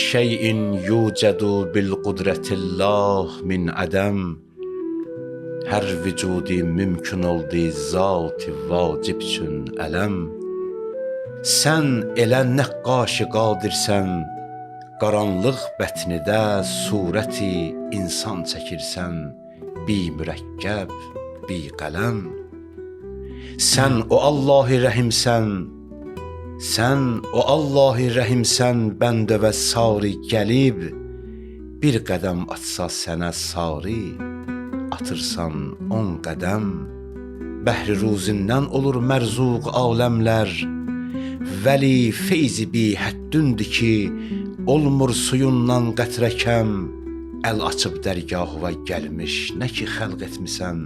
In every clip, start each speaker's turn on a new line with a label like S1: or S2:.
S1: Küllü şeyin yucedu bil qudretillah min ədəm. Hər vücudi mümkün oldu zat-ı vacib üçün ələm. Sən elə nəqqaş-ı qadirsən, qaranlıq bətnidə surəti insan çəkirsən, bi mürəkkəb, bi qələm. Sən o Allahi rəhimsən, sən o Allahi rəhimsən, bəndə və sari gəlib, bir qədəm atsa sənə sari, atırsan 10 qədəm. Bəhri ruzindən olur mərzuq aləmlər, vəli feyzi bi həddündür ki, olmur suyundan qətrə kəm. Əl açıb dərgahıva gəlmiş, nə ki xəlq etmisən.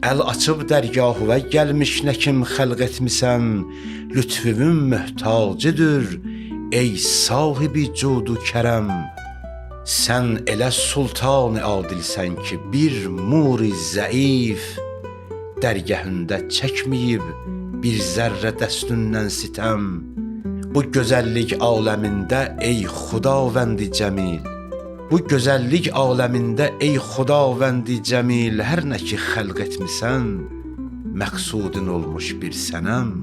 S1: Əl açıb dərgahıva gəlmiş, nə kim xəlq etmisən. Lütfüvün möhtacıdır, ey sahibi cudu kərəm. Sən elə sultan adilsən ki, bir muri zəif dərgahında çəkməyib bir zərrə dəstündən sitəm. Bu gözəllik aləmində ey Xudavəndi Cəmil, bu gözəllik aləmində ey Xudavəndi Cəmil, hər nə ki xəlq etmisən, məqsudun olmuş bir sənəm.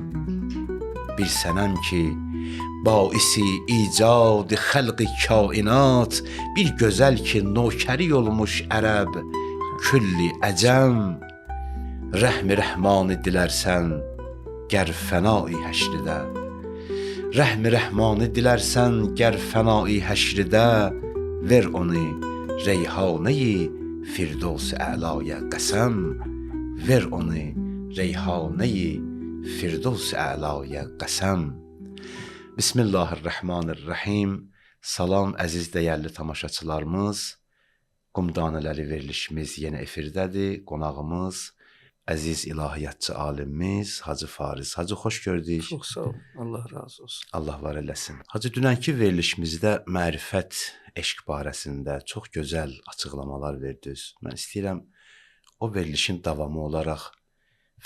S1: Bir sənəm ki, baisi icad xəlqi kainat, bir gözəl ki nokəri olmuş ərəb, külli əcəm. Rəhmi rəhmani dilərsən, gər fənai həşridə. Rəhmi rəhmani dilərsən, gər fənai həşridə, ver onu reyhanəyi Firdevs əlaya qəsəm. Ver onu reyhanəyi Firdevs əlaya qəsəm. Bismillahirrahmanirrahim. Salam əziz dəyərli tamaşaçılarımız. Qum danələri verilişimiz yenə efirdədir. Qonağımız əziz ilahiyyatçı alimimiz Hacı Fariz. Hacı, xoş gördük.
S2: Çox sağ ol. Allah razı olsun.
S1: Allah var eləsin. Hacı, dünənki verilişimizdə mərifət, eşq barəsində çox gözəl açıqlamalar verdiniz. Mən istəyirəm o verilişin davamı olaraq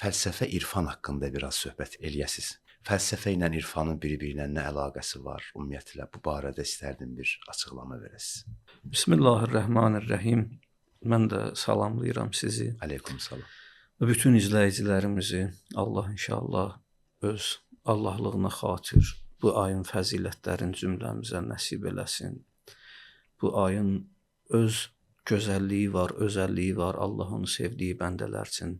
S1: fəlsəfə, irfan haqqında biraz söhbət eləyəsiz. Fəlsəfə ilə irfanın bir-birinə nə əlaqəsi var? Ümumiyyətlə bu barədə istərdim bir açıqlama verəsiniz.
S2: Bismillahirrahmanirrahim. Mən də salamlayıram sizi.
S1: Aleyküm salam.
S2: Bütün izləyicilərimizi Allah inşallah öz Allahlığına xatir bu ayın fəzilətlərini cümləmizə nəsib eləsin. Bu ayın öz gözəlliyi var, özəlliyi var. Allah onu sevdiyi bəndələr üçün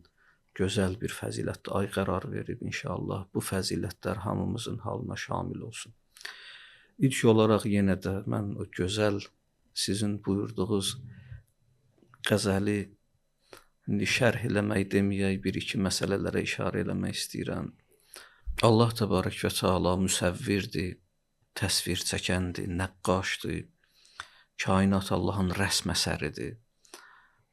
S2: gözəl bir fəzilətli ay qərar verib inşallah. Bu fəzilətlər hamımızın halına şamil olsun. İlk olaraq yenə də mən o gözəl sizin buyurduğunuz qəzəli indi şərh eləmək deməyək, bir-iki məsələlərə işarə eləmək istəyirəm. Allah təbarək və təala müsəvvirdir, təsvir çəkəndir, nəqqaşdır. Kainat Allahın rəsm əsəridir.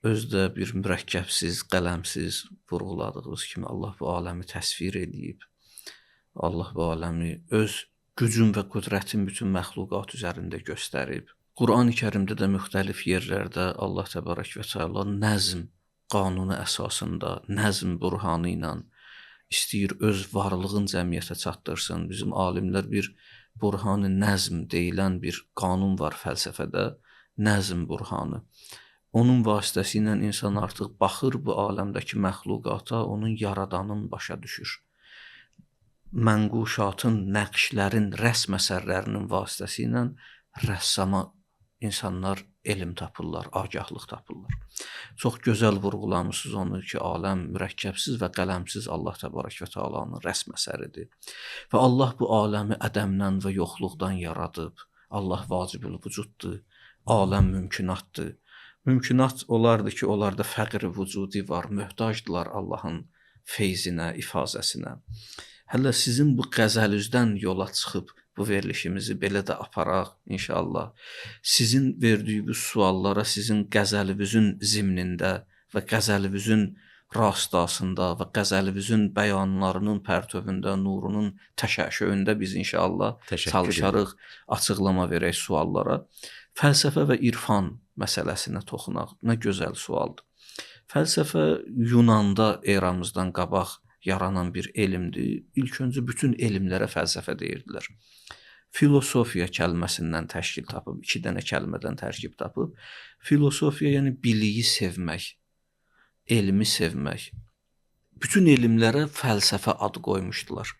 S2: Özdə bir mürəkkəbsiz, qələmsiz vurğuladığımız kimi Allah bu aləmi təsvir eləyib. Allah bu aləmi öz gücün və qüdrətin bütün məxluqat üzərində göstərib. Qur'an-ı Kərimdə də müxtəlif yerlərdə Allah təbarək və təala nəzm qanunu əsasında, nəzm burhanı ilə istəyir öz varlığın cəmiyyətə çatdırsın. Bizim alimlər bir burhanı nəzm deyilən bir qanun var fəlsəfədə, nəzm burhanı. Onun vasitəsilə insan artıq baxır bu aləmdəki məxluqata, onun yaradanın başa düşür. Mənquşatın, nəqşlərin, rəsm əsərlərinin vasitəsilə rəssama insanlar elm tapırlar, agahlıq tapırlar. Çox gözəl vurğulamısınız onu ki, aləm mürəkkəbsiz və qələmsiz Allah təbarək və təalanın rəsm əsəridir. Və Allah bu aləmi ədəmdən və yoxluqdan yaradıb. Allah vacibül vücuddur, aləm mümkünatdır. Mümkünat olardı ki, onlarda fəqr vücudi var, möhtacdırlar Allahın feyzinə, ifazəsinə. Hələ sizin bu qəzəlüzdən yola çıxıb bu verilişimizi belə də aparaq inşallah. Sizin verdiyiniz suallara sizin qəzəlinizin zimnində və qəzəlinizin rastasında və qəzəlinizin bəyanlarının pərtövündə, nurunun təşəşöyündə biz inşallah çalışarıq açıqlama verək suallara. Fəlsəfə və irfan məsələsinə toxunaq. Nə gözəl sualdır. Fəlsəfə Yunanda eramızdan qabaq yaranan bir elmdir. İlk öncə bütün elmlərə fəlsəfə deyirdilər. Filosofiya kəlməsindən təşkil tapıb, iki dənə kəlmədən tərkib tapıb. Filosofiya, yəni biliyi sevmək, elmi sevmək. Bütün elmlərə fəlsəfə adı qoymuşdular.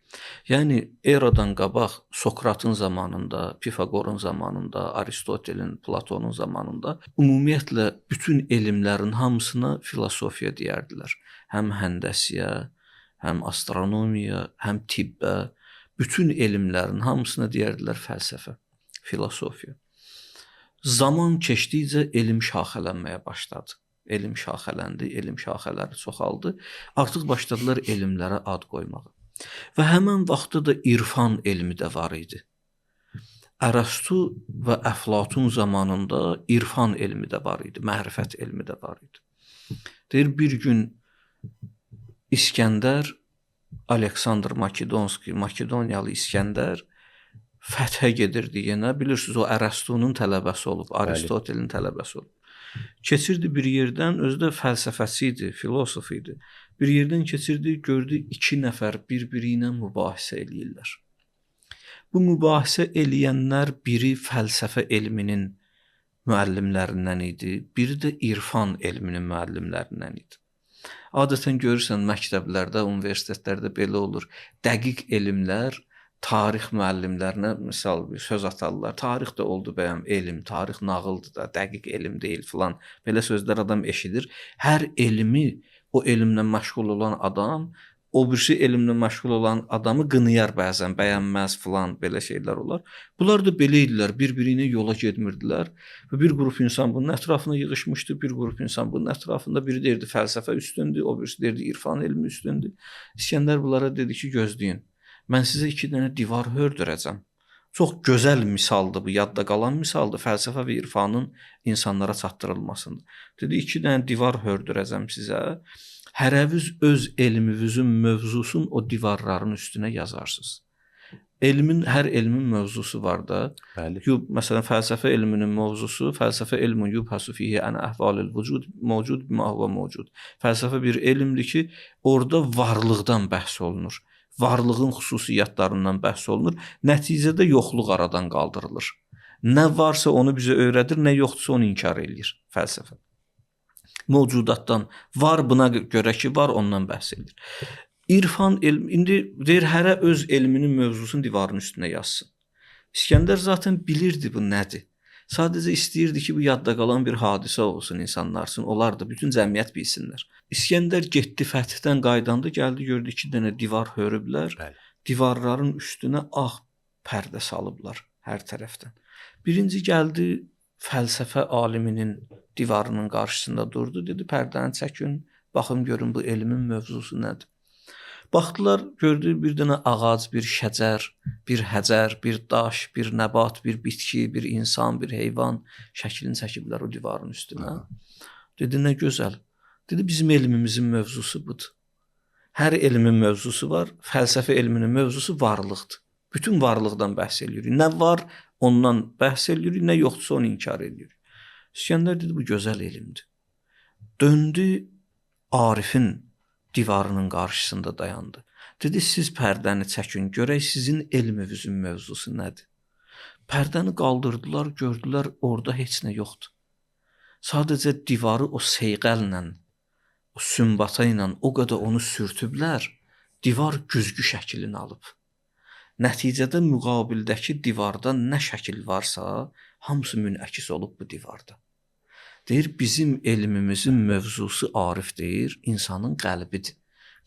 S2: Yəni eradan qabaq Sokratın zamanında, Pifaqorun zamanında, Aristotelin, Platonun zamanında ümumiyyətlə bütün elmlərin hamısına filosofiya deyərdilər. Həm həndəsiyə, həm astronomiya, həm tibbə, bütün elmlərin hamısına deyərdilər fəlsəfə, filosofiya. Zaman keçdikcə elm şaxələnməyə başladı. Elm şaxələndi, elm şaxələri çoxaldı. Artıq başladılar elmlərə ad qoymağa. Və həmən vaxtda da irfan elmi də var idi. Ərastu və Əflatun zamanında irfan elmi də var idi, mərifət elmi də var idi. Deyir, bir gün İskəndər, Aleksandr Makedonski, Makedoniyalı İskəndər fəthə gedirdi yenə. Bilirsiniz, o Ərastunun tələbəsi olub, Aristotelin tələbəsi olub. Keçirdi bir yerdən, özü də fəlsəfəçi idi, filosof idi. Bir yerdən keçirdi, gördü iki nəfər bir-biri ilə mübahisə eləyirlər. Bu mübahisə eləyənlər biri fəlsəfə elminin müəllimlərindən idi, biri də irfan elminin müəllimlərindən idi. Adətən görürsən məktəblərdə, universitetlərdə belə olur. Dəqiq elmlər tarix müəllimlərinə misal bir söz atarlar. Tarix də oldu bəyəm elm, tarix nağıldır da, dəqiq elm deyil filan. Belə sözlər adam eşidir. Hər elmi, o elmlə məşğul olan adam, o birisi elmlə məşğul olan adamı qınayar bəzən, bəyənməz filan, belə şeylər olar. Bunlar da belə idilər, bir-birinə yola getmirdilər və bir qrup insan bunun ətrafına yığışmışdı, bir qrup insan bunun ətrafında, biri deyirdi fəlsəfə üstündür, o birisi deyirdi irfan elmi üstündür. İskəndər bunlara dedi ki, gözləyin. Mən sizə iki dənə divar hördürəcəm. Çox gözəl misaldır bu, yadda qalan misaldır fəlsəfə və irfanın insanlara çatdırılmasında. Dedi, iki dənə divar hördürəcəm sizə. Hərəviz öz elminizin mövzusunu o divarların üstünə yazarsınız. Elmin, hər elmin mövzusu var da.
S1: Bəli.
S2: Məsələn, fəlsəfə elminin mövzusu, fəlsəfə elmun yubhasu fihi an əhvalil vücud, mövcud bima huve mövcud. Fəlsəfə bir elmdir ki, orada varlıqdan bəhs olunur. Varlığın xüsusiyyətlərindən bəhs olunur. Nəticədə yoxluq aradan qaldırılır. Nə varsa onu bizə öyrədir, nə yoxdursa onu inkar eləyir fəlsəfə. Mövcudatdan var, buna görə ki var, ondan bəhs edir. İrfan elm, indi deyir hərə öz elminin mövzusunu divarın üstünə yazsın. İskəndər zaten bilirdi bu nədir. Sadəcə istəyirdi ki, bu yadda qalan bir hadisə olsun insanlar üçün, onlar da bütün cəmiyyət bilsinlər. İskəndər getdi fəthdən qaydanda, gəldi gördü iki dənə divar hörüblər.
S1: Bəli.
S2: Divarların üstünə ağ pərdə salıblar hər tərəfdən. Birinci gəldi fəlsəfə aliminin divarının qarşısında durdu, dedi pərdəni çəkin, baxın görün bu elmin mövzusu nədir. Baxdılar, gördü bir dənə ağac, bir şəcər, bir həcər, bir daş, bir nəbat, bir bitki, bir insan, bir heyvan şəklini çəkiblər o divarın üstünə. Dedi, nə gözəl. Dedi, bizim elmimizin mövzusu budur. Hər elmin mövzusu var, fəlsəfə elminin mövzusu varlıqdır. Bütün varlıqdan bəhs eləyirik. Nə var, ondan bəhs eləyirik, nə yoxdursa onu inkar eləyirik. İskəndər dedi, bu gözəl elmdir. Döndü Arifin divarının qarşısında dayandı. Dedi, siz pərdəni çəkin, görək sizin elminizin mövzusu nədir? Pərdəni qaldırdılar, gördülər, orada heç nə yoxdur. Sadəcə divarı o seyqəllə, o sümbata ilə o qədər onu sürtüblər, divar güzgü şəklini alıb. Nəticədə müqabildəki divarda nə şəkil varsa, hamısı münəkis olub bu divarda. Deyir, bizim elmimizin mövzusu Arif deyir, insanın qəlbidir.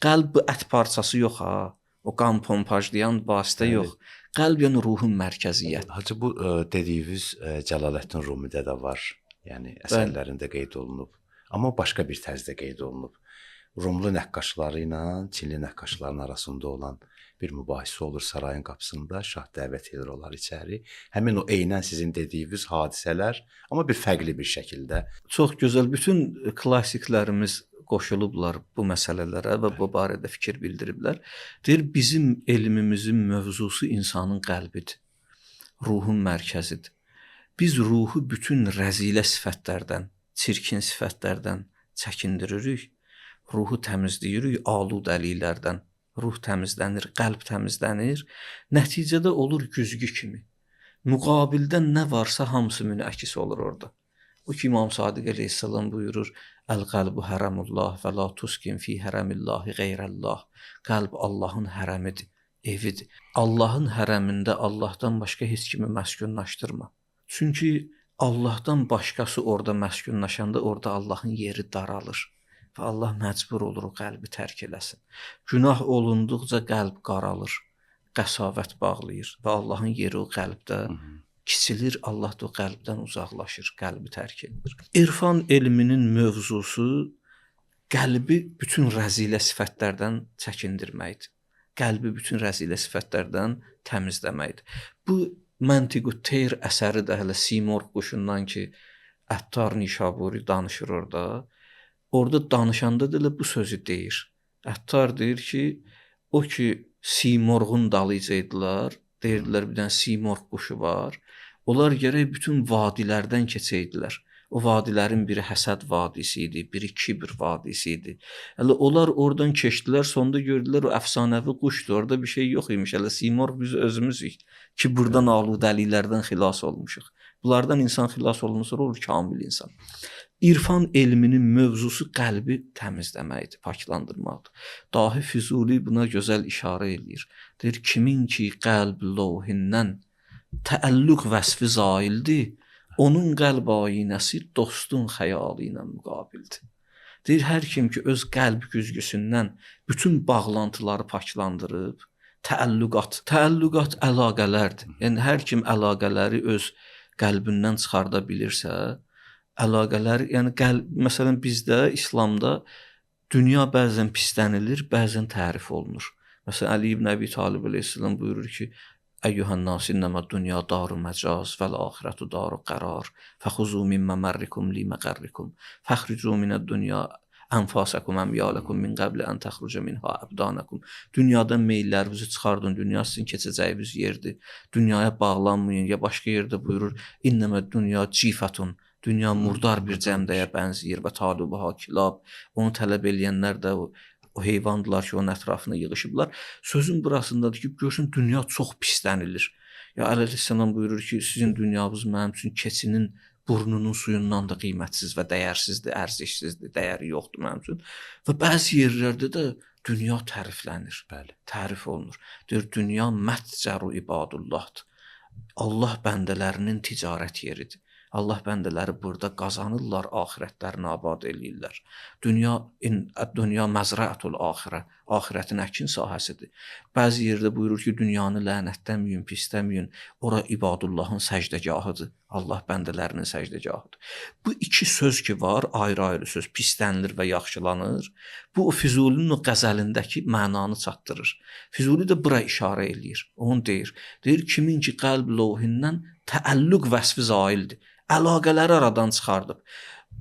S2: Qəlb bu ət parçası yox ha, o qan pompajlayan vasitə yox. Qəlb yəni ruhun mərkəziyyəti.
S1: Hacı, bu dediyiniz Cəlaləddin Rumidə də var. Yəni əsərlərində qeyd olunub. Amma başqa bir tərzdə qeyd olunub. Rumlu nəqqaşları ilə Çinli nəqqaşların arasında olan bir mübahisə olur sarayın qapısında. Şah dəvət edir onları içəri. Həmin o eynən sizin dediyiniz hadisələr, amma bir fərqli bir şəkildə.
S2: Çox gözəl. Bütün klassiklərimiz qoşulublar bu məsələlərə və bu barədə fikir bildiriblər. Deyir, bizim elmimizin mövzusu insanın qəlbidir, ruhun mərkəzidir. Biz ruhu bütün rəzilə sifətlərdən, çirkin sifətlərdən çəkindiririk, ruhu təmizləyirik aludəliklərdən. Ruh təmizlənir, qəlb təmizlənir. Nəticədə olur güzgü kimi. Müqabildə nə varsa hamısı münəkis olur orada. O ki İmam Sadiq əleyhissalam buyurur: "Əl-qəlbu hərəmullah və la tuskin fi hərəmillahi qeyrəllah." Qəlb Allahın hərəmidir, evidir. Allahın hərəmində Allahdan başqa heç kimi məskunlaşdırma. Çünki Allahdan başqası orada məskunlaşanda orada Allahın yeri daralır və Allah məcbur olur o qəlbi tərk eləsin. Günah olunduqca qəlb qaralır, qəsavət bağlayır və Allahın yeri o qəlbdə kiçilir, Allah da o qəlbdən uzaqlaşır, qəlbi tərk edir. İrfan elminin mövzusu qəlbi bütün rəzilə sifətlərdən çəkindirməkdir. Qəlbi bütün rəzilə sifətlərdən təmizləməkdir. Bu Məntiqut Teyr əsəri də hələ Simorq quşundan ki, Əttar Nişaburi danışır orada. Orada danışanda da elə bu sözü deyir. Əttar deyir ki, o ki Simorğun dalıca idilər, deyirdilər bir dənə Simorq quşu var. Onlar gərək bütün vadilərdən keçəydilər. O vadilərin biri Həsəd vadisi idi, biri Kibr vadisi idi. Hələ onlar oradan keçdilər, sonda gördülər o əfsanəvi quşdur, orada bir şey yox imiş. Hələ Simorq biz özümüzük ki, burdan aludəliklərdən xilas olmuşuq. Bunlardan insan xilas olunsa olur kamil insan. İrfan elminin mövzusu qəlbi təmizləməkdir, paklandırmaqdır. Dahi Füzuli buna gözəl işarə eləyir. Deyir, kimin ki qəlb lovhindən təəllüq vəsfi zaildir, onun qəlb ayinəsi dostun xəyalı ilə müqabildir. Deyir, hər kim ki öz qəlb güzgüsündən bütün bağlantıları paklandırıb, təəllüqat, təəllüqat əlaqələrdir. Yəni hər kim əlaqələri öz qəlbindən çıxarda bilirsə, əlaqələr, yəni qəlb, məsələn bizdə İslamda dünya bəzən pislənilir, bəzən tərif olunur. Məsələn Əli ibn Əbi Talib əleyhissalam buyurur ki, Əyyuhən nas innəmə dünya daru məcaz vəl axirətu daru qərar fəxuzu min məmərrikum li məqərrikum fəxricu minəd dünya ənfasəkum əmyalakum min qəbli ən təxruca minha əbdanakum. Dünyadan meyillərinizi çıxardın, dünya sizin keçəcəyiniz yerdir. Dünyaya bağlanmayın. Ya başqa yerdə buyurur, innəmə dünya cifətun. Dünya murdar bir cəmdəyə bənzəyir və talubuha kilab. Onu tələb eləyənlər də o heyvandılar ki, onun ətrafına yığışıblar. Sözün burasındadır ki, görürsən dünya çox pislənilir. Ya Əli əleyhissalam buyurur ki, sizin dünyanız mənim üçün keçinin burnunun suyundan da qiymətsiz və dəyərsizdir, ərzişsizdir, dəyəri yoxdur mənim üçün. Və bəzi yerlərdə də dünya təriflənir.
S1: Bəli.
S2: Tərif olunur. Deyir, dünya mətcəru ibadullahdır. Allah bəndələrinin ticarət yeridir. Allah bəndələri burada qazanırlar, axirətlərini abad eləyirlər. Dünya məzrətul axirə, axirətin əkin sahəsidir. Bəzi yerdə buyurur ki, dünyanı lənətləməyin, pisləməyin, ora ibadullahın səcdəgahıdır. Allah bəndələrinin səcdəgahıdır. Bu iki söz ki var, ayrı-ayrı söz, pislənilir və yaxşılanır. Bu o Füzulinin o qəzəlindəki mənanı çatdırır. Füzuli də bura işarə eləyir. Onu deyir. Deyir, kimin ki qəlb lovhindən təəllüq vəsfi zaildir. Əlaqələri aradan çıxardıb.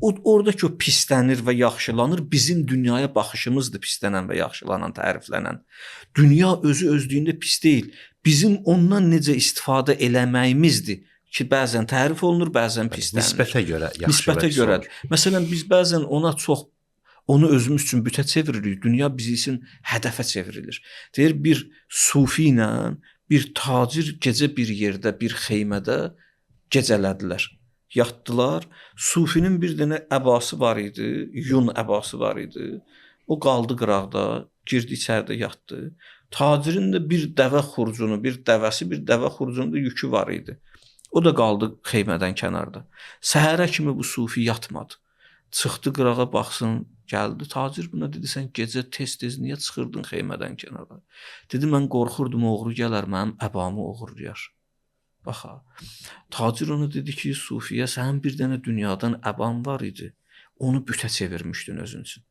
S2: Oradakı o pislənir və yaxşılanır, bizim dünyaya baxışımızdır pislənən və yaxşılanan, təriflənən. Dünya özü özlüyündə pis deyil. Bizim ondan necə istifadə eləməyimizdir ki, bəzən tərif olunur, bəzən pislənir.
S1: Nisbətə görə yaxşı
S2: Nisbətə
S1: və pis
S2: görə.
S1: olur.
S2: Məsələn, biz bəzən ona çox onu özümüz üçün bütə çeviririk. Dünya bizi üçün hədəfə çevrilir. Deyir, bir sufi ilə bir tacir gecə bir yerdə, bir xeymədə gecələdilər. Yatdılar. Sufinin bir dənə əbası var idi, yun əbası var idi. O qaldı qıraqda, girdi içəridə yatdı. Tacirin də bir dəvə xurcunu, bir dəvəsi, bir dəvə xurcunun da yükü var idi. O da qaldı xeymədən kənarda. Səhərə kimi bu sufi yatmadı. Çıxdı qırağa baxsın, gəldi. Tacir buna dedi, sən gecə tez-tez niyə çıxırdın xeymədən kənara? Dedi, mən qorxurdum, oğru gələr, mənim əbamı oğurlayar. Bax ha. Tacir ona dedi ki, Sufiyə, sənin bir dənə dünyadan əban var idi. Onu bütə çevirmişdin özün üçün.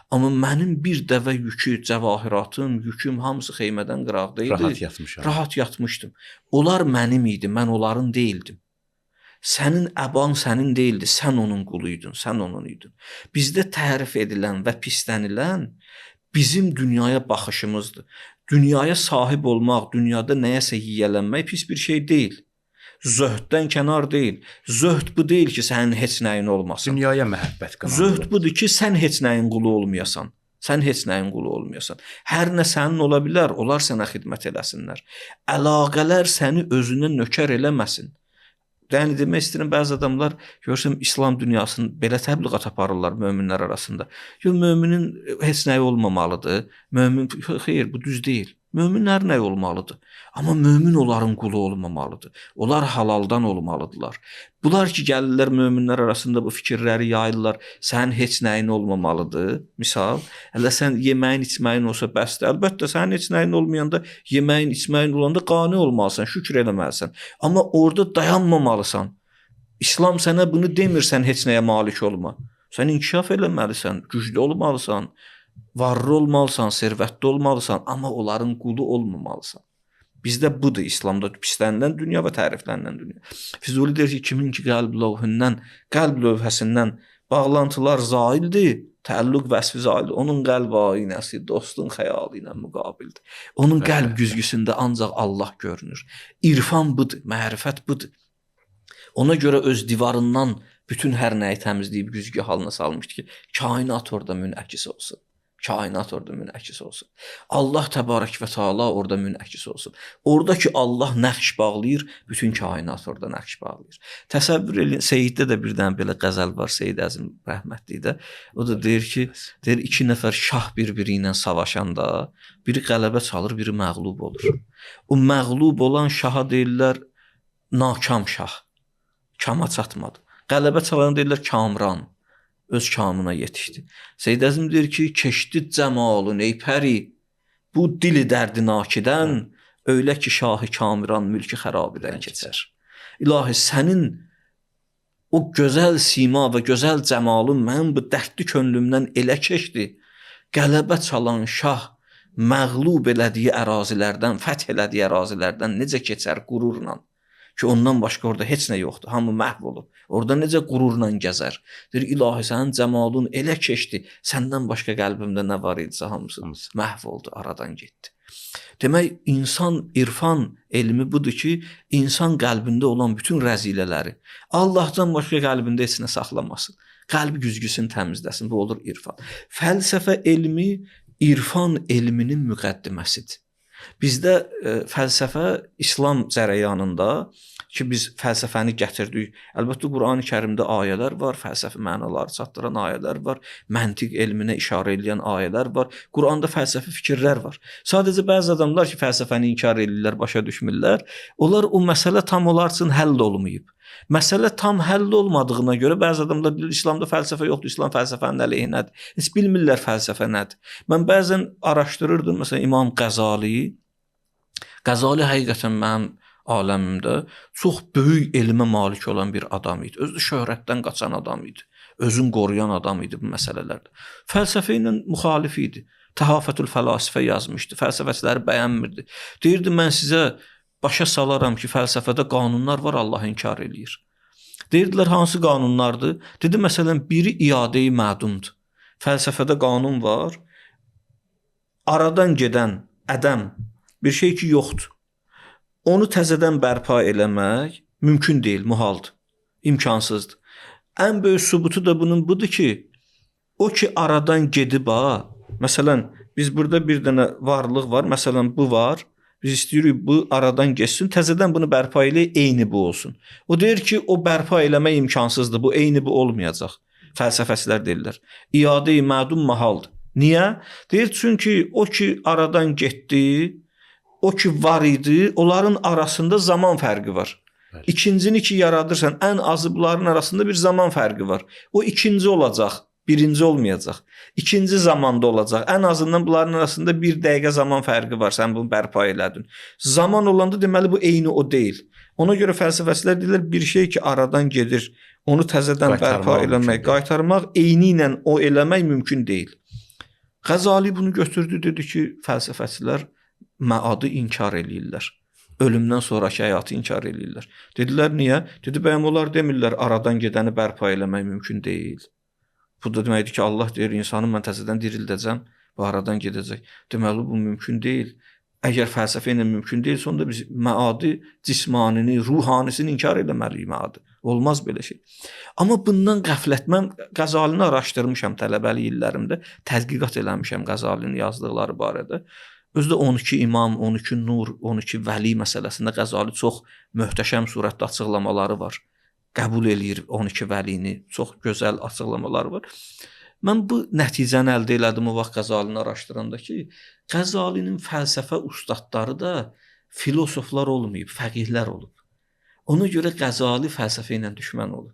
S2: Amma mənim bir dəvə yükü, cəvahiratım, yüküm hamısı xeymədən qıraqda idi.
S1: Rahat yatmışam.
S2: Rahat yatmışdım. Onlar mənim idi, mən onların deyildim. Sənin əban sənin deyildi, sən onun quluydun, sən onun idin. Bizdə tərif edilən və pislənilən bizim dünyaya baxışımızdır. Dünyaya sahib olmaq, dünyada nəyəsə yiyələnmək pis bir şey deyil. Zöhddən kənar deyil. Zöhd bu deyil ki, sənin heç nəyin olmasın.
S1: Dünyaya məhəbbət qanundur.
S2: Zöhd budur ki, sən heç nəyin qulu olmayasan. Sən heç nəyin qulu olmayasan. Hər nə sənin ola bilər, onlar sənə xidmət eləsinlər. Əlaqələr səni özünə nökər eləməsin. Yəni demək istəyirəm, bəzi adamlar görürsən İslam dünyasını belə təbliğat aparırlar möminlər arasında. Yox, möminin heç nəyi olmamalıdır. Mömin, xeyr, bu düz deyil. Möminlər nə olmalıdır? Amma mömin onların qulu olmamalıdır. Onlar halaldan olmalıdırlar. Bunlar ki, gəlirlər möminlər arasında bu fikirləri yayırlar. Sənin heç nəyin olmamalıdır. Misal, hələ sən yeməyin, içməyin olsa bəsdir. Əlbəttə, sənin heç nəyin olmayanda, yeməyin, içməyin olanda qane olmalısan, şükür eləməlisən. Amma orada dayanmamalısan. İslam sənə bunu demir, sən heç nəyə malik olma. Sən inkişaf eləməlisən, güclü olmalısan, varlı olmalısan, servətli olmalısan, amma onların qulu olmamalısan. Bizdə budur İslamda pislənilən dünya və təriflənilən dünya. Füzuli deyir ki, kimin ki qəlb lövhündən, qəlb lövhəsindən bağlantılar zaildir, təəlluq vəsfi zaildir. Onun qəlb ayinəsi dostun xəyalı ilə müqabildir. Onun qəlb güzgüsündə ancaq Allah görünür. İrfan budur, mərifət budur. Ona görə öz divarından bütün hər nəyi təmizləyib güzgü halına salmışdı ki, kainat orada münəkis olsun. Kainat orada münəkis olsun. Allah təbarək və təala orada münəkis olsun. Orada ki Allah nəqş bağlayır, bütün kainat orada nəqş bağlayır. Təsəvvür eləyin, Seyiddə də bir dənə belə qəzəl var, Seyid Əzim rəhmətlikdə. O da deyir ki, deyir iki nəfər şah bir-biri ilə savaşanda biri qələbə çalır, biri məğlub olur. O məğlub olan şaha deyirlər nakam şah. Kama çatmadı. Qələbə çalan deyirlər kamran. Öz kamına yetişdi. Seyid Əzim deyir ki, keçdi cəmalın ey pəri, bu dili dərdinakidən, öylə ki şahı kamiran mülkü xərabidən keçər. İlahi, sənin o gözəl sima və gözəl cəmalın mənim bu dərdli könlümdən elə keçdi, qələbə çalan şah məğlub elədiyi ərazilərdən, fəth elədiyi ərazilərdən necə keçər qürurla? Ki ondan başqa orada heç nə yoxdur, hamı məhv olub. Orada necə qürurla gəzər? Deyir, ilahi, sənin cəmalın elə keçdi, səndən başqa qəlbimdə nə var idisə hamısı məhv oldu, aradan getdi. Demək, insan, irfan elmi budur ki, insan qəlbində olan bütün rəzilələri Allahdan başqa qəlbində heç nə saxlamasın. Qəlb güzgüsünü təmizləsin, bu olur irfan. Fəlsəfə elmi irfan elminin müqəddiməsidir. Bizdə fəlsəfə İslam cərəyanında ki, biz fəlsəfəni gətirdik. Əlbəttə, Qurani Kərimdə ayələr var, fəlsəfi mənaları çatdıran ayələr var, məntiq elminə işarə eləyən ayələr var. Quranda fəlsəfi fikirlər var. Sadəcə bəzi adamlar ki, fəlsəfəni inkar eləyirlər, başa düşmürlər. Onlar o məsələ tam onlar üçün həll olmayıb. Məsələ tam həll olmadığına görə bəzi adamlar bilir, İslamda fəlsəfə yoxdur, İslam fəlsəfənin əleyhinədir. Heç bilmirlər fəlsəfə nədir. Mən bəzən araşdırırdım, məsələn, İmam Qəzali. Qəzali həqiqətən mənim aləmimdə çox böyük elmə malik olan bir adam idi. Özü şöhrətdən qaçan adam idi. Özün qoruyan adam idi bu məsələlərdə. Fəlsəfə ilə müxalif idi. Təhafətül fəlasifə yazmışdı. Fəlsəfəçiləri bəyənmirdi. Deyirdi, mən sizə başa salaram ki, fəlsəfədə qanunlar var, Allah inkar eləyir. Deyirdilər, hansı qanunlardır? Dedi, məsələn, biri iadə-i mədumdur. Fəlsəfədə qanun var. Aradan gedən ədəm, bir şey ki, yoxdur. Onu təzədən bərpa eləmək mümkün deyil, muhaldır, imkansızdır. Ən böyük sübutu da bunun budur ki, o ki, aradan gedib, ha, məsələn, biz burada bir dənə varlıq var, məsələn, bu var. Biz istəyirik bu aradan geçsin, təzədən bunu bərpa eləyək, eyni bu olsun. O deyir ki, o bərpa eləmək imkansızdır, bu eyni bu olmayacaq. Fəlsəfəçilər deyirlər. İadə-i mədum mahaldır. Niyə? Deyir, çünki o ki aradan getdi, o ki var idi, onların arasında zaman fərqi var. Bəli. İkincini ki yaradırsan, ən azı bunların arasında bir zaman fərqi var. O ikinci olacaq, birinci olmayacaq. İkinci zamanda olacaq. Ən azından bunların arasında bir dəqiqə zaman fərqi var. Sən bunu bərpa elədin. Zaman olanda deməli bu eyni o deyil. Ona görə fəlsəfəçilər deyirlər, bir şey ki aradan gedir, onu təzədən bərpa eləmək, qaytarmaq, eyni ilə o eləmək mümkün deyil. Qəzali bunu götürdü, dedi ki, fəlsəfəçilər məadı inkar eləyirlər. Ölümdən sonrakı həyatı inkar eləyirlər. Dedilər, niyə? Dedi, bəyəm onlar demirlər, aradan gedəni bərpa eləmək mümkün deyil. Bu da deməkdir ki, Allah deyir, insanı mən təzədən dirildəcəm, bu aradan gedəcək. Deməli, bu mümkün deyil. Əgər fəlsəfə ilə mümkün deyilsə, onda biz məadı cismanini, ruhanisini inkar eləməliyik məadı. Olmaz belə şey. Amma bundan qəflət, mən Qəzalini araşdırmışam tələbəlik illərimdə, tədqiqat eləmişəm Qəzalinin yazdıqları barədə. Özü də 12 imam, 12 nur, 12 vəli məsələsində Qəzali çox möhtəşəm surətdə açıqlamaları var. Qəbul eləyir 12 vəlini, çox gözəl açıqlamaları var. Mən bu nəticəni əldə elədim o vaxt Qəzalini araşdıranda ki, Qəzalinin fəlsəfə ustadları da filosoflar olmayıb, fəqihlər olub. Ona görə Qəzali fəlsəfə ilə düşmən olub.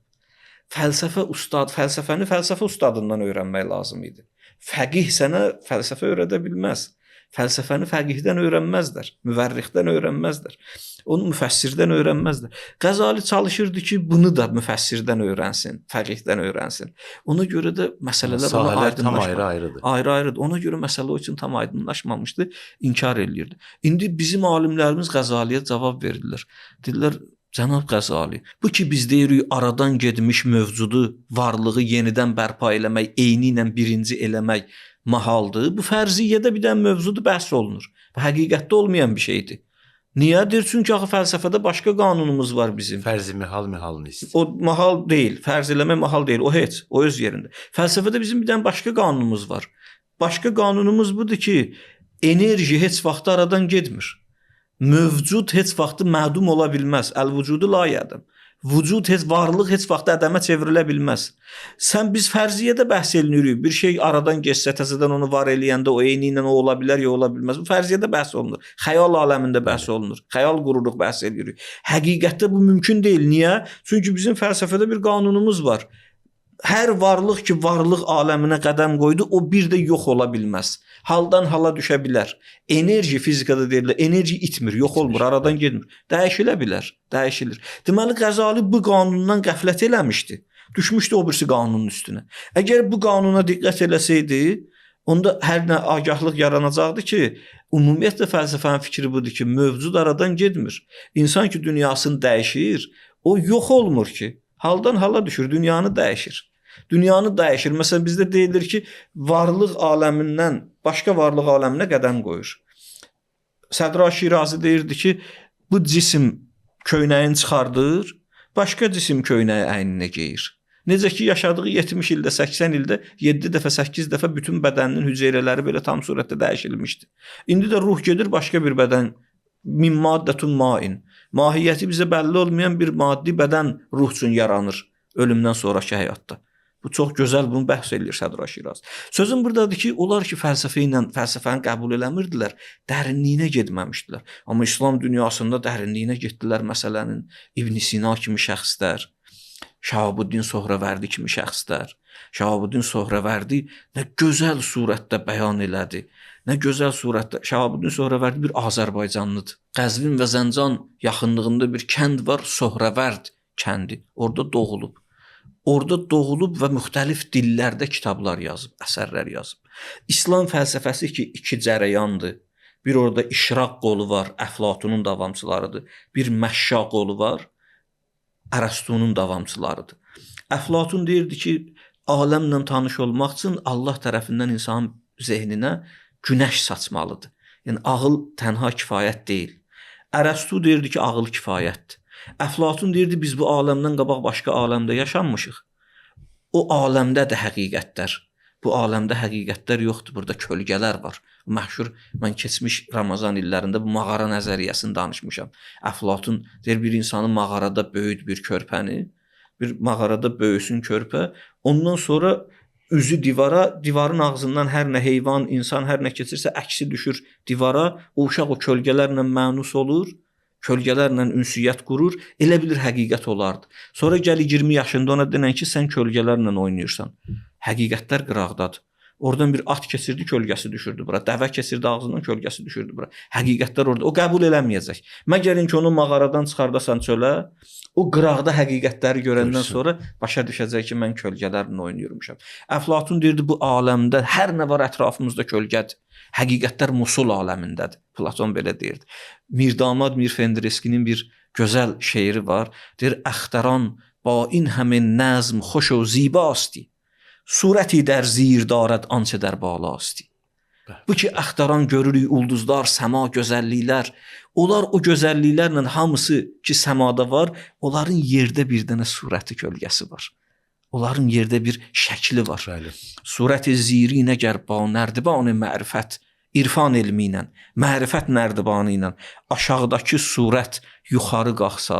S2: Fəlsəfə ustad, fəlsəfəni fəlsəfə ustadından öyrənmək lazım idi. Fəqih sənə fəlsəfə öyrədə bilməz. Fəlsəfəni fəqihdən öyrənməzlər, müvərrixdən öyrənməzlər. Onu müfəssirdən öyrənməzlər. Qəzali çalışırdı ki, bunu da müfəssirdən öyrənsin, fəqihdən öyrənsin. Ona görə də məsələlər ona aydınlaşmadı.
S1: Ayrı-ayrıdır.
S2: Ayrı-ayrıdır. Ona görə məsələ o üçün tam aydınlaşmamışdı, inkar eləyirdi. İndi bizim alimlərimiz Qəzaliyə cavab verdilər. Dedilər, cənab Qəzali, bu ki biz deyirik aradan getmiş mövcudu, varlığı yenidən bərpa eləmək, eyni ilə birinci eləmək mahaldır. Bu fərziyyədə bir dənə mövzudur, bəhs olunur. Bu həqiqətdə olmayan bir şeydir. Niyədir? Çünki axı fəlsəfədə başqa qanunumuz var bizim.
S1: Fərzi mihal mihal nist.
S2: O mahal deyil, fərz eləmək mahal deyil, o heç, o öz yerində. Fəlsəfədə bizim bir dənə başqa qanunumuz var. Başqa qanunumuz budur ki, enerji heç vaxt aradan getmir. Mövcud heç vaxt mədum ola bilməz. Əl-vücudu la yədəm. Vücud heç, varlıq heç vaxt ədəmə çevrilə bilməz. Sən biz fərziyyədə bəhs eləyirik. Bir şey aradan getsə, təzədən onu var eləyəndə o eyni ilə o ola bilər, ya ola bilməz. Bu fərziyyədə bəhs olunur. Xəyal aləmində bəhs olunur. Xəyal qururuq, bəhs eləyirik. Həqiqətdə bu mümkün deyil. Niyə? Çünki bizim fəlsəfədə bir qanunumuz var. Hər varlıq ki, varlıq aləminə qədəm qoydu, o bir də yox ola bilməz. Haldan hala düşə bilər. Enerji fizikada deyirlər, enerji itmir, yox olmur, aradan getmir. Dəyişilə bilər, dəyişilir. Deməli, Qəzali bu qanundan qəflət eləmişdi. Düşmüşdü o birisi qanunun üstünə. Əgər bu qanuna diqqət eləsəydi, onda hər nə agahlıq yaranacaqdı ki, ümumiyyətlə fəlsəfənin fikri budur ki, mövcud aradan getmir. İnsan ki, dünyasını dəyişir, o yox olmur ki. Haldan hala düşür, dünyanı dəyişir. Dünyanı dəyişir. Məsələn, bizdə deyilir ki, varlıq aləmindən başqa varlıq aləminə qədəm qoyur. Sədra Şirazi deyirdi ki, bu cisim köynəyini çıxardır, başqa cisim köynəyi əyninə geyir. Necə ki, yaşadığı 70 ildə, 80 ildə 7 dəfə, 8 dəfə bütün bədəninin hüceyrələri belə tam surətdə dəyişilmişdi. İndi də ruh gedir başqa bir bədən, min maddətun main. Mahiyyəti bizə bəlli olmayan bir maddi bədən ruh üçün yaranır ölümdən sonrakı həyatda. Bu çox gözəl, bunu bəhs eləyir Sədra Şirazi. Sözüm buradadır ki, onlar ki fəlsəfə ilə fəlsəfəni qəbul eləmirdilər, dərinliyinə getməmişdilər. Amma İslam dünyasında dərinliyinə getdilər məsələnin. İbn Sina kimi şəxslər, Şahabuddin Sohravərdi kimi şəxslər. Şahabuddin Sohravərdi nə gözəl surətdə bəyan elədi. Nə gözəl surətdə. Şahabuddin Sohravərdi bir Azərbaycanlıdır. Qəzvin və Zəncan yaxınlığında bir kənd var, Sohravərd kəndi. Orada doğulub. Orada doğulub və müxtəlif dillərdə kitablar yazıb, əsərlər yazıb. İslam fəlsəfəsi ki, iki cərəyandır. Bir orada İşraq qolu var, Əflatunun davamçılarıdır. Bir Məşşa qolu var, Ərəstunun davamçılarıdır. Əflatun deyirdi ki, aləmlə tanış olmaq üçün Allah tərəfindən insanın zehninə günəş saçmalıdır. Yəni ağıl tənha kifayət deyil. Ərəstu deyirdi ki, ağıl kifayətdir. Əflatun deyirdi, biz bu aləmdən qabaq başqa aləmdə yaşanmışıq. O aləmdə də həqiqətlər. Bu aləmdə həqiqətlər yoxdur, burada kölgələr var. Məşhur, mən keçmiş Ramazan illərində bu mağara nəzəriyyəsini danışmışam. Əflatun deyir, bir insanı mağarada böyüd bir körpəni, bir mağarada böyüsün körpə, ondan sonra üzü divara, divarın ağzından hər nə heyvan, insan hər nə keçirsə əksi düşür divara, o uşaq o kölgələrlə mənus olur, kölgələrlə ünsiyyət qurur, elə bilir həqiqət olardı. Sonra gəlir 20 yaşında ona denən ki, sən kölgələrlə oynayırsan. Həqiqətlər qıraqdadır. Oradan bir at keçirdi, kölgəsi düşürdü bura. Dəvə keçirdi ağzından, kölgəsi düşürdü bura. Həqiqətlər orada. O qəbul eləməyəcək. Məgər ki, onu mağaradan çıxardasan çölə, o qıraqda həqiqətləri görəndən sonra başa düşəcək ki, mən kölgələrlə oynayırmışam. Əflatun deyirdi, bu aləmdə hər nə var ətrafımızda kölgədir. Həqiqətlər Musul aləmindədir. Platon belə deyirdi. Mirdamad Mirfendreskinin bir gözəl şeiri var. Deyir, əxtəran ba in həmin nəzm xoş o zibasti. Surəti در zir darad ançe در balasti. Bu ki, axtaran görürük ulduzlar, səma, gözəlliklər. Onlar o gözəlliklərlə hamısı ki, səmada var, onların yerdə bir dənə surəti kölgəsi var. Onların yerdə bir şəkli var.
S1: Bəli.
S2: Surəti zirinə gər ba nərdibanı mərifət, irfan elmi ilə, mərifət nərdibanı ilə aşağıdakı surət yuxarı qalxsa,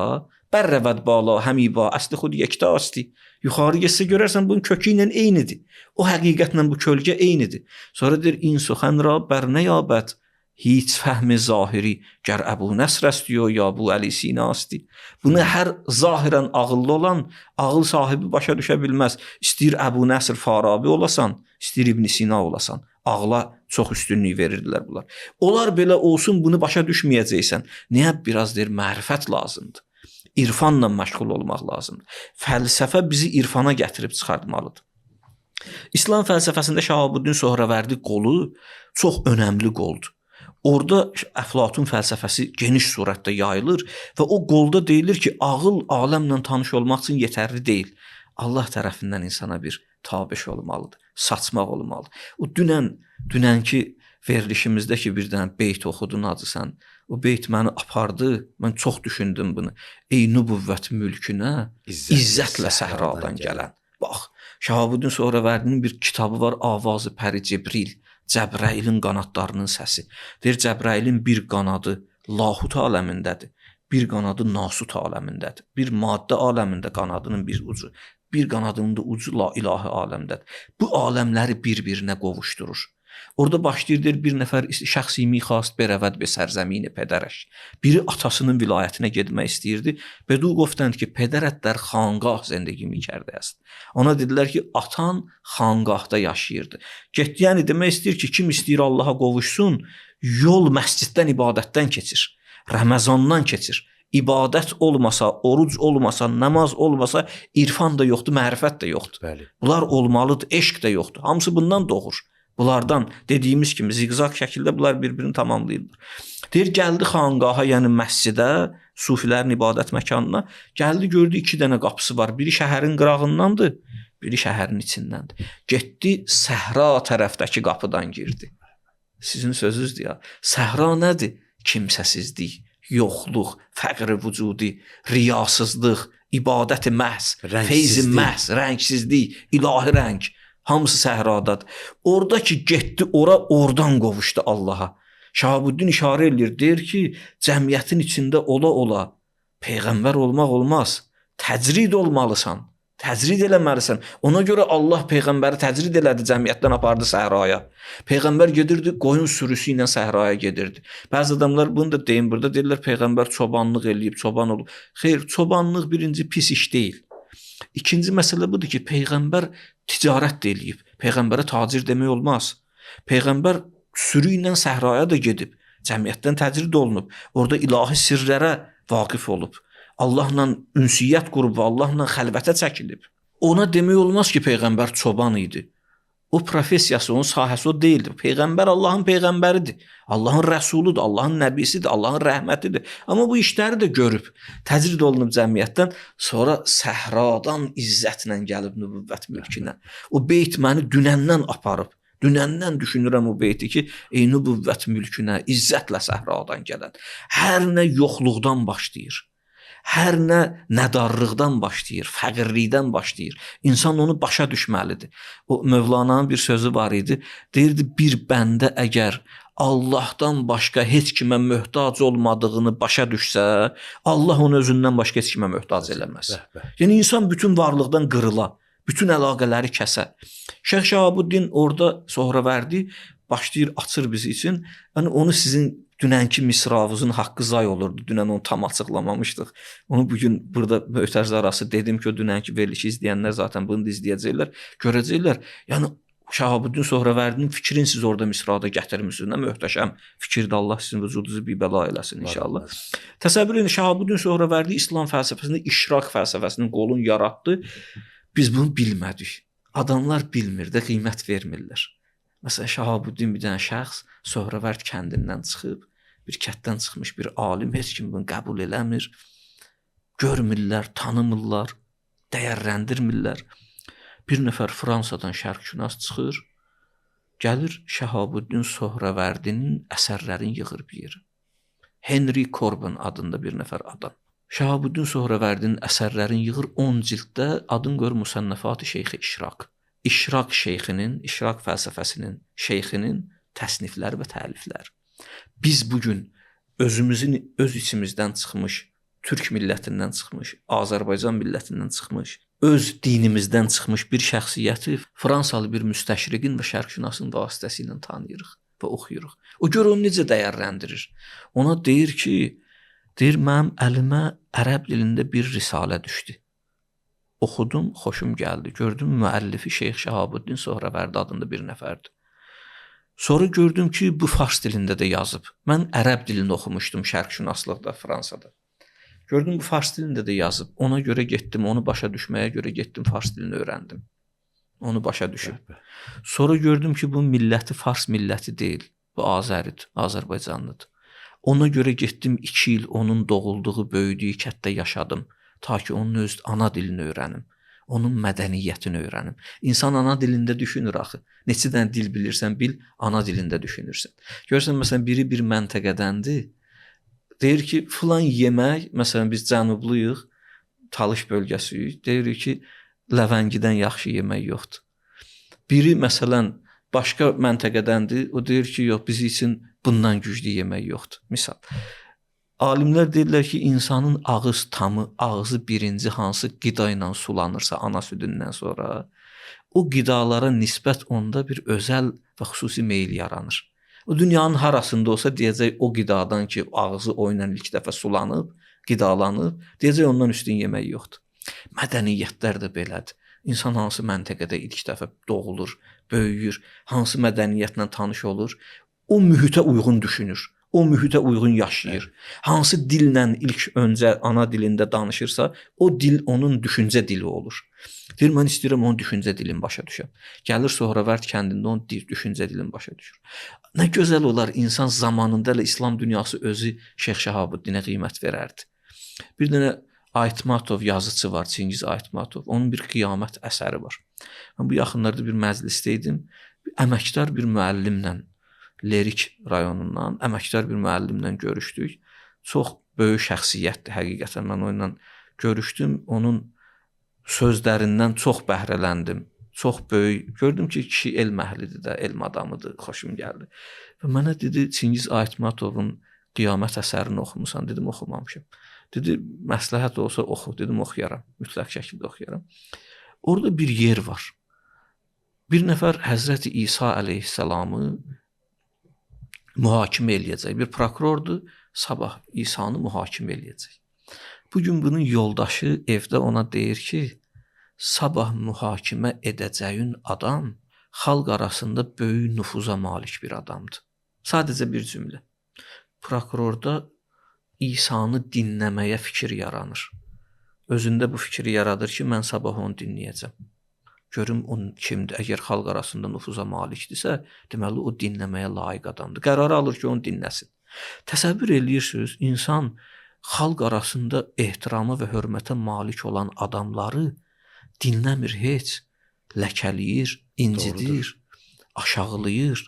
S2: bərrəvəd bala, həmiba, əsli xud yekta asti. Yuxarı getsə görərsən bunun kökü ilə eynidir. O həqiqətlə bu kölgə eynidir. Sonra deyir, in suxən ra bər nə yabət, heç fəhmi zahiri, gər Əbu Nəsr əsti ya bu Əli Sina asti. Bunu hər zahirən ağıllı olan, ağıl sahibi başa düşə bilməz. İstəyir Əbu Nəsr Farabi olasan, istəyir İbn Sina olasan. Ağla çox üstünlük verirdilər bunlar. Onlar belə olsun, bunu başa düşməyəcəksən. Niyə? Biraz deyir, mərifət lazımdır. İrfanla məşğul olmaq lazımdır. Fəlsəfə bizi irfana gətirib çıxartmalıdır. İslam fəlsəfəsində Şahabuddin Sohravərdi qolu çox önəmli qoldur. Orada Əflatun fəlsəfəsi geniş surətdə yayılır və o qolda deyilir ki, ağıl aləmlə tanış olmaq üçün yetərli deyil. Allah tərəfindən insana bir tabiş olmalıdır, saçmaq olmalıdır. O dünənki verilişimizdə ki, bir dənə beyt oxudun Hacı sən. O beyt məni apardı, mən çox düşündüm bunu. Ey nübüvvət mülkünə izzətlə səhradan gələn. Bax, Şahabuddin Sohravərdinin bir kitabı var, Avazı Pəri Cibril, Cəbrəilin qanadlarının səsi. Deyir, Cəbrəilin bir qanadı Lahut aləmindədir, bir qanadı Nasut aləmindədir, bir maddə aləmində qanadının bir ucu, bir qanadının da ucu la ilahi aləmdədir. Bu aləmləri bir-birinə qovuşdurur. Orada başlayır, deyir, bir nəfər şəxsi mixast berəvəd be sərzəmini pədərəş. Biri atasının vilayətinə getmək istəyirdi. Bedu qoftənd ki, pədərət dər xanqah zəndəgi mikərdə əst. Ona dedilər ki, atan xanqahda yaşayırdı. Getdi, yəni demək istəyir ki, kim istəyir Allaha qovuşsun, yol məsciddən, ibadətdən keçir, Ramazandan keçir. İbadət olmasa, oruc olmasa, namaz olmasa, irfan da yoxdur, mərifət də yoxdur.
S1: Bəli.
S2: Bunlar olmalıdır, eşq də yoxdur. Hamısı bundan doğur. Bunlardan dediyimiz kimi ziqzaq şəkildə bunlar bir-birini tamamlayırlar. Deyir, gəldi xanqaha, yəni məscidə, sufilərin ibadət məkanına. Gəldi, gördü iki dənə qapısı var. Biri şəhərin qırağındandır, biri şəhərin içindəndir. Getdi, səhra tərəfdəki qapıdan girdi. Sizin sözünüzdür ya. Səhra nədir? Kimsəsizlik, yoxluq, fəqr-i vücudi, riyasızlıq, ibadət-i məhz, feyz-i məhz, rəngsizlik, ilahi rəng. Hamısı səhradadır. Orada ki, getdi ora, oradan qovuşdu Allaha. Şahabuddin işarə eləyir, deyir ki, cəmiyyətin içində ola-ola peyğəmbər olmaq olmaz. Təcrid olmalısan, təcrid eləməlisən. Ona görə Allah peyğəmbəri təcrid elədi, cəmiyyətdən apardı səhraya. Peyğəmbər gedirdi, qoyun sürüsü ilə səhraya gedirdi. Bəzi adamlar bunu da deyim burada, deyirlər peyğəmbər çobanlıq eləyib, çoban olub. Xeyr, çobanlıq birinci pis iş deyil. İkinci məsələ budur ki, peyğəmbər ticarət də eləyib. Peyğəmbərə tacir demək olmaz. Peyğəmbər sürü ilə səhraya da gedib, cəmiyyətdən təcrid olunub, orada ilahi sirlərə vaqif olub, Allahla ünsiyyət qurub və Allahla xəlvətə çəkilib. Ona demək olmaz ki, peyğəmbər çoban idi. O professiyası, onun sahəsi o deyildi. Peyğəmbər Allahın peyğəmbəridir. Allahın rəsuludur, Allahın nəbisidir, Allahın rəhmətidir. Amma bu işləri də görüb, təcrid olunub cəmiyyətdən, sonra səhradan izzətlə gəlib nübüvvət mülkünə. O beyt məni dünəndən aparıb. Dünəndən düşünürəm o beyti ki, ey nübüvvət mülkünə, izzətlə səhradan gələn. Hər nə yoxluqdan başlayır. Hər nə nədarlıqdan başlayır, fəqirlikdən başlayır. İnsan onu başa düşməlidir. O Mövlananın bir sözü var idi. Deyirdi, bir bəndə əgər Allahdan başqa heç kimə möhtac olmadığını başa düşsə, Allah onu özündən başqa heç kimə möhtac eləməz. Yəni insan bütün varlıqdan qırıla, bütün əlaqələri kəsə. Şeyx Şahabuddin orada Sohravərdi başlayır, açır bizi üçün. Yəni onu sizin dünənki misravızın haqqı zay olurdu. Dünən onu tam açıqlamamışdıq. Onu bugün burada möhtərzə arası dedim ki, o dünənki verilişi izləyənlər zaten bunu da izləyəcəklər, görəcəklər. Yəni Şahabuddin Sohravərdinin fikrini siz orada misrada gətirmişsiniz. Nə möhtəşəm fikirdir. Allah sizin vücudunuzu bir bəla eləsin inşallah. Təsəvvür edin, Şahabuddin Sohravərdi İslam fəlsəfəsində işraq fəlsəfəsinin qolunu yaratdı. Biz bunu bilmədik. Adamlar bilmir də, qiymət vermirlər. Məsələn, Şahabuddin bir dənə şəxs Sohravərd kəndindən çıxıb, bir kənddən çıxmış bir alim, heç kim bunu qəbul eləmir. Görmürlər, tanımırlar, dəyərləndirmirlər. Bir nəfər Fransadan şərqşünas çıxır, Gəlir Şəhabuddin Sohravərdinin əsərlərini yığır bir yerə. Henry Corbin adında bir nəfər adam. Şəhabuddin Sohravərdinin əsərlərini yığır 10 cilddə, adını qoyur Musannəfat-ı Şeyx İşraq. İşraq şeyxinin, İşraq fəlsəfəsinin şeyxinin təsnifləri və təlifləri. Biz bu gün özümüzün öz içimizdən çıxmış, Türk millətindən çıxmış, Azərbaycan millətindən çıxmış, öz dinimizdən çıxmış bir şəxsiyyəti Fransalı bir müstəşriqin və şərqşünasın vasitəsilə tanıyırıq və oxuyuruq. O gör onu necə dəyərləndirir. Ona deyir ki, deyir mənim əlimə ərəb dilində bir risalə düşdü. Oxudum, xoşum gəldi. Gördüm müəllifi Şeyx Şəhabuddin Sohravərdi adında bir nəfərdir. Sonra gördüm ki, bu fars dilində də yazıb. Mən ərəb dilini oxumuşdum şərqşünaslıqda Fransada. Gördüm bu fars dilində də yazıb. Ona görə getdim, onu başa düşməyə görə getdim, fars dilini öyrəndim. Onu başa düşüb. Sonra gördüm ki, bu milləti fars milləti deyil. Bu Azəridir, Azərbaycanlıdır. Ona görə getdim 2 il onun doğulduğu, böyüdüyü kənddə yaşadım. Ta ki onun öz ana dilini öyrənim. Onun mədəniyyətini öyrənim. İnsan ana dilində düşünür axı. Neçə dənə dil bilirsən, bil, ana dilində düşünürsən. Görürsən, məsələn, biri bir məntəqədəndir. Deyir ki, filan yemək, məsələn, biz cənubluyuq, Talış bölgəsiyik, deyirik ki, ləvəngidən yaxşı yemək yoxdur. Biri, məsələn, başqa məntəqədəndir, o deyir ki, yox, biz üçün bundan güclü yemək yoxdur. Misal, alimlər deyirlər ki, insanın ağız tamı, ağzı birinci hansı qida ilə sulanırsa ana südündən sonra, o qidalara nisbət onda bir özəl və xüsusi meyil yaranır. O dünyanın harasında olsa deyəcək o qidadan ki, ağzı o ilə ilk dəfə sulanıb, qidalanıb, deyəcək ondan üstün yemək yoxdur. Mədəniyyətlər də belədir. İnsan hansı məntəqədə ilk dəfə doğulur, böyüyür, hansı mədəniyyətlə tanış olur, o mühitə uyğun düşünür, o mühitə uyğun yaşayır. Hansı dillə ilk öncə ana dilində danışırsa, o dil onun düşüncə dili olur. Deyir, mən istəyirəm onun düşüncə dilini başa düşəm. Gəlir Sohravərd kəndində onun düşüncə dilini başa düşür. Nə gözəl olar insan zamanında elə İslam dünyası özü Şeyx Şəhabuddinə qiymət verərdi. Bir dənə Aytmatov yazıçı var, Çingiz Aytmatov. Onun bir qiyamət əsəri var. Mən bu yaxınlarda bir məclisdə idim. Əməkdar bir müəllimlə, Lerik rayonundan əməkdar bir müəllimlə görüşdük. Çox böyük şəxsiyyətdir həqiqətən. Mən onunla görüşdüm. Onun sözlərindən çox bəhrələndim. Çox böyük. Gördüm ki, kişi elm əhlidir də, elm adamıdır. Xoşum gəldi. Və mənə dedi, Çingiz Aytmatovun Qiyamət əsərini oxumusan? Dedim, oxumamışam. Dedi, məsləhət olsa oxu. Dedim, oxuyaram. Mütləq şəkildə oxuyaram. Orada bir yer var. Bir nəfər Həzrəti İsa əleyhissalamı mühakimə eləyəcək. Bir prokurordur, sabah İsa'nı mühakimə eləyəcək. Bugün bunun yoldaşı evdə ona deyir ki, sabah mühakimə edəcəyin adam xalq arasında böyük nüfuza malik bir adamdır. Sadəcə bir cümlə. Prokurorda İsa'nı dinləməyə fikir yaranır. Özündə bu fikri yaradır ki, mən sabah onu dinləyəcəm. Görüm o kimdir? Əgər xalq arasında nüfuza malikdirsə, deməli o dinləməyə layiq adamdır. Qərarı alır ki, onu dinləsin. Təsəvvür eləyirsiniz, insan xalq arasında ehtirama və hörmətə malik olan adamları dinləmir heç, ləkələyir, incidir, doğrudur, aşağılayır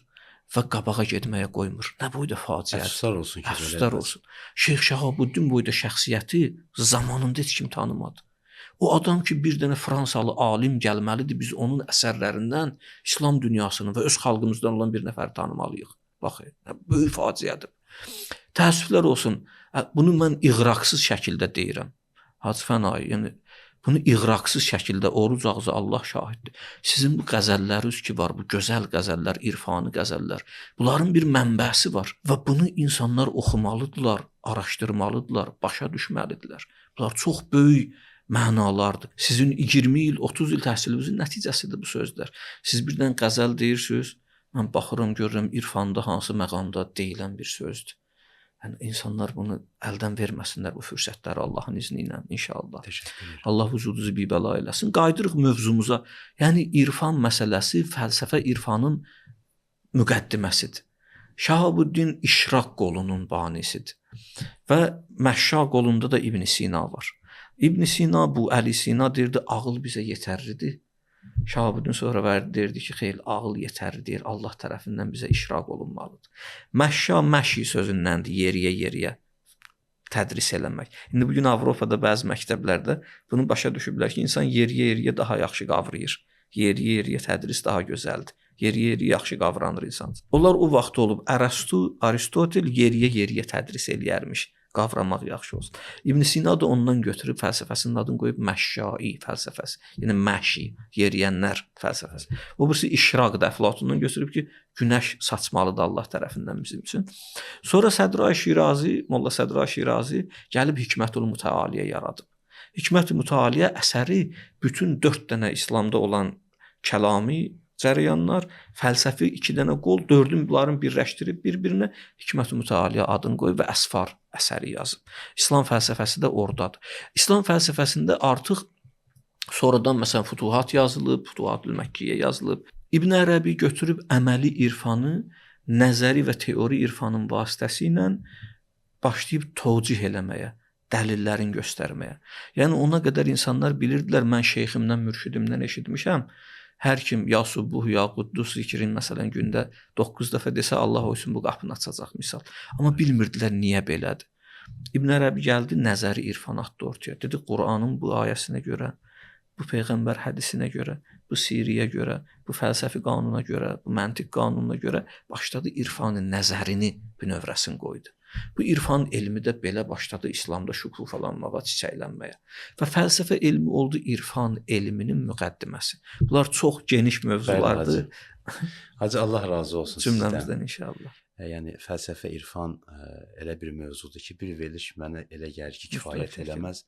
S2: və qabağa getməyə qoymur. Nə boyda faciədir.
S1: Əfsuslar olsun ki,
S2: əfsuslar olsun. Şeyx Şəhabuddin boyda şəxsiyyəti zamanında heç kim tanımadı. O adam ki, bir dənə Fransalı alim gəlməlidir, biz onun əsərlərindən İslam dünyasını və öz xalqımızdan olan bir nəfər tanımalıyıq. Bax, böyük faciədir. Təəssüflər olsun, bunu mən iğraqsız şəkildə deyirəm. Hacı Fənayi, yəni bunu iğraqsız şəkildə oruc ağzı Allah şahiddir. Sizin bu qəzəlləriniz ki var, bu gözəl qəzəllər, irfani qəzəllər, bunların bir mənbəsi var və bunu insanlar oxumalıdırlar, araşdırmalıdırlar, başa düşməlidirlər. Bunlar çox böyük mənalardır. Sizin 20 il, 30 il təhsilinizin nəticəsidir bu sözlər. Siz birdən qəzəl deyirsiniz, mən baxıram, görürəm irfanda hansı məqamda deyilən bir sözdür. Yəni insanlar bunu əldən verməsinlər, bu fürsətləri Allahın izni ilə inşallah.
S1: Təşəkkür edirəm.
S2: Allah vücudunuzu bibəla eləsin. Qayıdırıq mövzumuza. Yəni irfan məsələsi fəlsəfə irfanın müqəddiməsidir. Şahabuddin İşraq qolunun banisidir. Və Məşşa qolunda da İbn Sina var. İbn Sina, bu Əli Sina deyirdi, ağıl bizə yetərlidir. Şahabuddin Sohravardi deyirdi ki, xeyr, ağıl yetərli deyir, Allah tərəfindən bizə işraq olunmalıdır. Məşşa məşi sözündəndir, yeriyə-yeriyə tədris eləmək. İndi bu gün Avropada bəzi məktəblərdə bunu başa düşüblər ki, insan yeriyə-yeriyə daha yaxşı qavrayır. Yeriyə-yeriyə tədris daha gözəldir. Yeriyə-yeriyə yaxşı qavranır insan. Onlar o vaxt olub Ərəstu, Aristotel yeriyə-yeriyə tədris eləyərmiş. Qavramaq yaxşı olsun. İbn Sina da ondan götürüb fəlsəfəsinin adını qoyub Məşşai fəlsəfəsi. Yəni məşi, yeriyənlər fəlsəfəsi. O birisi İşraq da Əflatundan götürüb ki, günəş saçmalıdır Allah tərəfindən bizim üçün. Sonra Sədra Şirazi, Molla Sədra Şirazi gəlib Hikmətül Mütəaliyə yaradıb. Hikmət-ü Mütəaliyə əsəri bütün 4 dənə İslamda olan kəlami cərəyanlar, fəlsəfi 2 dənə qol, dördün bunların birləşdirib bir-birinə Hikmət-ü Mütəaliyə adını qoyub və Əsfar əsəri yazıb. İslam fəlsəfəsi də ordadır. İslam fəlsəfəsində artıq sonradan məsələn Futuhat yazılıb, Futuhatül Məkkiyyə yazılıb. İbn Ərəbi götürüb əməli irfanı nəzəri və teori irfanın vasitəsilə başlayıb tövcih eləməyə, dəlillərin göstərməyə. Yəni ona qədər insanlar bilirdilər, mən şeyximdən, mürşidimdən eşitmişəm. Hər kim ya Subuh, ya Quddus zikrin məsələn gündə 9 dəfə desə Allah o üçün bu qapını açacaq misal. Amma bilmirdilər niyə belədir. İbn Ərəbi gəldi, nəzəri irfan atdı ortaya. Dedi Qur'anın bu ayəsinə görə, bu peyğəmbər hədisinə görə, bu siriyə görə, bu fəlsəfi qanuna görə, bu məntiq qanununa görə başladı irfanın nəzərini bünövrəsini qoydu. Bu irfan elmi də belə başladı İslamda şükufalanmağa, çiçəklənməyə. Və fəlsəfə elmi oldu irfan elminin müqəddiməsi. Bunlar çox geniş mövzulardır.
S1: Bəli, Hacı Allah razı olsun
S2: cümləmizdən inşallah.
S1: Yəni fəlsəfə, irfan elə bir mövzudur ki, bir veriliş mənə elə gəlir ki, kifayət eləməz.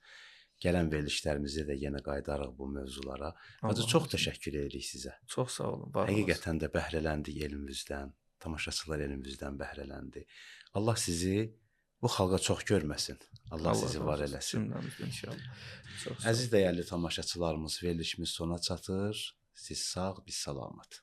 S1: Gələn verilişlərimizdə də yenə qayıdarıq bu mövzulara. Hacı çox təşəkkür edirik sizə.
S2: Çox sağ olun.
S1: Həqiqətən də bəhrələndik elmimizdən, tamaşaçılar elmimizdən bəhrələndi. Allah sizi bu xalqa çox görməsin. Allah sizi var eləsin.
S2: İnşallah.
S1: Əziz dəyərli tamaşaçılarımız, verilişimiz sona çatır. Siz sağ, biz salamat.